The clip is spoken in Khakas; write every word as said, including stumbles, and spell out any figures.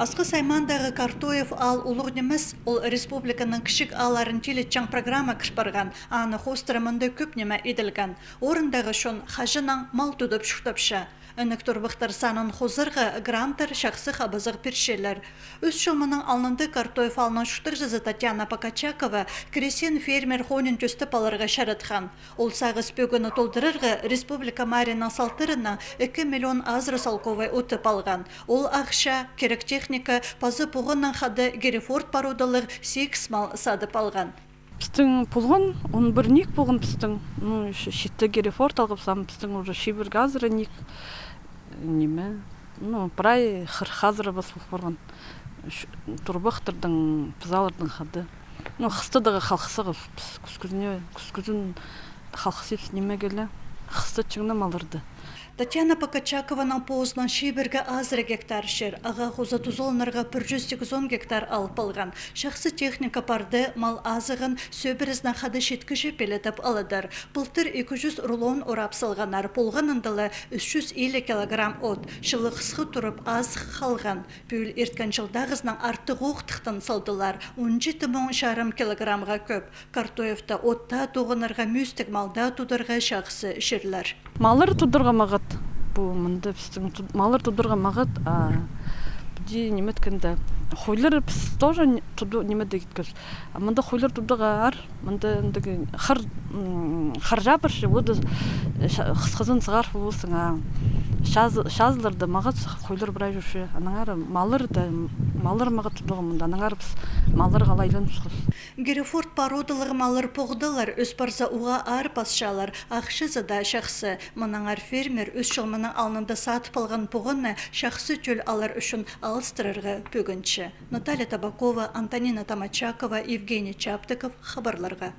Асхыс аймаандағы Картоев аал улуғ нимес, ол республиканың кічіг аалларын тилетчең программа кір парған, аны хоостыра мында кӧп ниме иділген. Орындағы чон хаҷаннаң мал тудып чуртапча. Інек турбахтар санын хозарға гранттар чахсы хабазығ пирчелер. Ӱс чыл мының алнында Картоев аалның чуртағҷызы Татьяна Покачакова крестьян-фермер хонин тӧстеп аларға чаратхан. Ол сағыс пӧгінні толдырарға республика мэрияның салтарынаң ікі миллион азыра салковай утып алған. Ол ахча, кирек техника паза пуғанаң хада Герефорд породалығ сигіс мал садып алған. Пістің полған, он пір ниик полған пістің. Ну, читі Герефорд алғабыс, ам пістің уже чибіргі азыра ниик. Ниме? Ну, прай хырых азыра пас пол парған. Турбахтардаң, пызалардаң хада. Ну, хыстадағы халхасхабыс піс, кӱскӱзіне, кӱскӱзін халхасхабыс нимее ле. Хыстатчаңна малларды. Татьяна Покачакованың позының чибіргі азыра гектар чир, ағаа хоза тузаланарға пір чӱс сигізон гектар алып алған. Чахсы техника парды, мал азығын сӧбірезінең хада читкіҷе пелетіп аладыр. Пылтыр ікі чӱс рулон орап салғаннар, полғанында ла ӱс чӱс илиг килограмм от. Чылы хысха турып, азых халған. Пӱӱл ирткен чылдағызынаң артығ ох тыхтан салдылар, он читі муң чарым килограммға кӧп. Картоевта от таа тоғынарға, мӧстіг мал даа тударға чахсы чирлер. Маллар тударға мағат. Пу мында пістің ту-, маллар тударға мағат, а піди ниме иткенде, хойлар піс тоже ниме де иткебіс. А мында хойлар тударға аар, мында андағ хар, м, хар чабырча, вот, э, ча-, хысхазын сығар полбассың, а чаз-, чазыларда мағат хойлар прай чӧрче. Аннаңар маллар да, маллар мағат тударға мында, аннаңар піс малларға ла айланыбысхабыс. Герефорд породалығ маллар поғдалар, ӧс парза уғаа аар пасчалар, ахчазы даа чахсы. Мынаңар фермер ӱс чыл мының алнында садып алған пуғаны чахсы тӧл алар ӱчӱн алыстырарға пӧгінче. Наталья Табакова, Антонина Томачакова, Евгений Чаптыков, хабарларға.